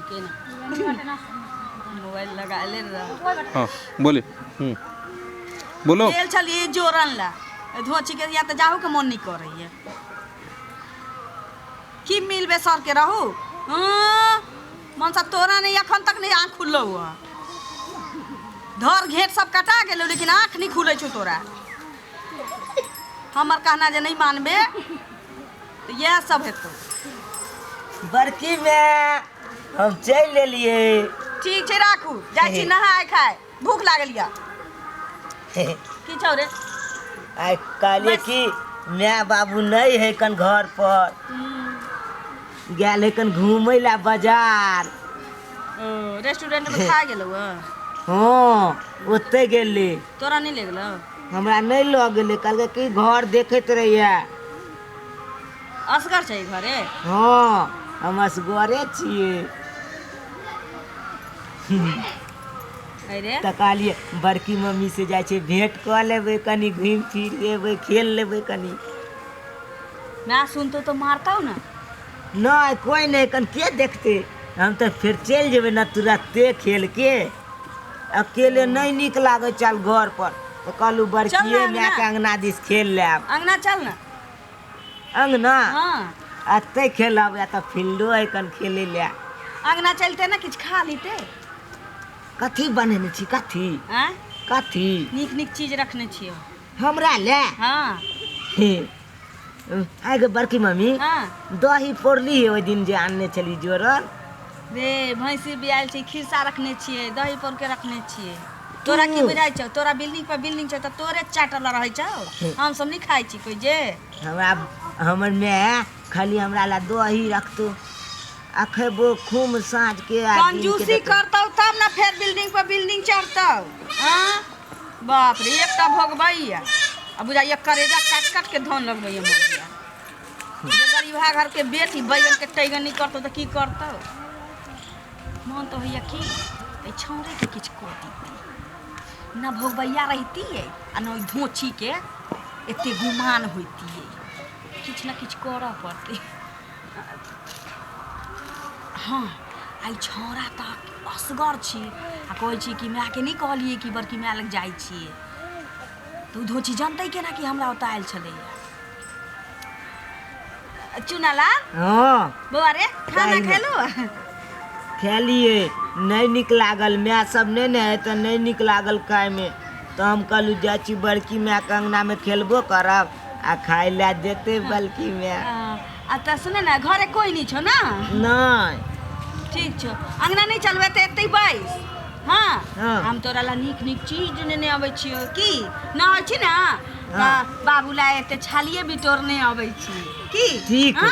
रुके ना, मोबाइल लगा ले रहा। हाँ, बोले। बोलो। गेल छलियै जोरन ला धोची के, या तऽ जाहू के मन नहीं करैया। की मिलबे सर के रहू? हाँ, मनसा तोरा नहीं अखन तक नहीं आँख खुललो हुआ। धर घेट सब कटा गेलो, लेकिन आँख नहीं खुलै छौ तोरा। हमर कहना जे नहीं मानबे तऽ इएह सब हेतौ। बड़की में हम चलि एलियै। ठीक छै, राखू, जाइ छी नहाय खाय, भूख लागल यऽ। की छौ रे? आइ कहलियै बस। कि माय बाबू नहि है कन घर पर, गेल है कन घूमै ला बाजार। ओ रेस्टोरेंट में खा गेलौ? हँ, ओतै गेली। तोरा नहीं ले गेलौ? हमरा नहि लऽ गेलै, कहलकै कि घर देखैत रहिए। असगर छै घरे? हँ, हम असगरे छियै। अरे तऽ कहलियै बड़की मम्मी से जाइ छै भेंट कऽ लेबै, कनि घुमि फिर एबै, खेल लेबै कनि। माय सुनतौ तऽ मारतौ ने। नहि, कोइ नहि कन के देखतै, हम तऽ फेर चलि जेबै ने तुरते खेलके। अकेले नहि नीक लागै चल घर पर, तऽ कहलहुँ बड़किए अंगना। मायके अङ्गना दिस खेल लेब। अंगना चल ने। अङ्गना? हँ। एतै खेलब या तऽ फील्डो है कन खेलै लए। अंगना चलते ने, किछु खा लेते। कथी बनेने छी, कथी? आँय? कथी? नीक नीक चीज रखने छियौ। हमरा ले? हँ। हे आइ गे बड़की मम्मी। हँ। दही पौरली ओहि दिन जे आनने छली जोरन? रे, भैंसी बियाल छै, खीरसा रखने छियै, दही पौर के रखने छियै। तोरा की बुझाइ छौ? तोरा बिल्डिंग पर बिल्डिंग छौ तऽ तोरे चाटल रहै छौ, हम सब नहि खाइ छी कोइ जे। हमरा हमर माय खाली हमरा ला दही रखतो आ खेबो खूब साँझ के आ दिन के। कंजूसी देतौ। करतौ तब ने फेर बिल्डिंग पर बिल्डिंग चढ़तौ। हाँ, बाप रे, एकटा भोगबैया आ बुझाइया करेजा काट काट के धन लगबैया मरिया। जे गरीबा घर के बेटी बैगन के टैगन नहीं करतौ तऽ की करतौ? मन तऽ होइया कि एहि छौड़े के किछु कऽ दिती न, भोगबैया रहितियै आ न ओहि धोछीके एते गुमान होइतियै। किछु ने किछु करऽ पड़तै। हँ, आइ छौड़ा तऽ असगर छी आ कहै छी कि मायके नहि कहलियै कि बड़की माय लग जाइ छियै, तऽ ओ धोची जनतै केना कि हमरा ओतऽ आयल छलैया? चुनालाल। हँ। बौआ रे, खाना खाइ ने। खेलू? खेलियै, नहि नीक लागल। माय सब नहि ने है तऽ नहि नीक लागल खायमे, तऽ हम कहलहुँ जाइ छी बड़की मायके अङ्गनामे, खेलबो करब आ खाय लए देतै बड़की माय। आ तऽ सुने ने, घरे कोइ नहि छौ ने? नहि। ठीक छौ, अङ्गना नहि चलबै तऽ एतै बैस। हँ। हँ। हम तोरा ला नीक नीक चीज नेने अबै छियौ। की न होइ छी ने हँ। तऽ बाबू ला एते छालिए बिटोरने अबै छी की। ठीक। हँ?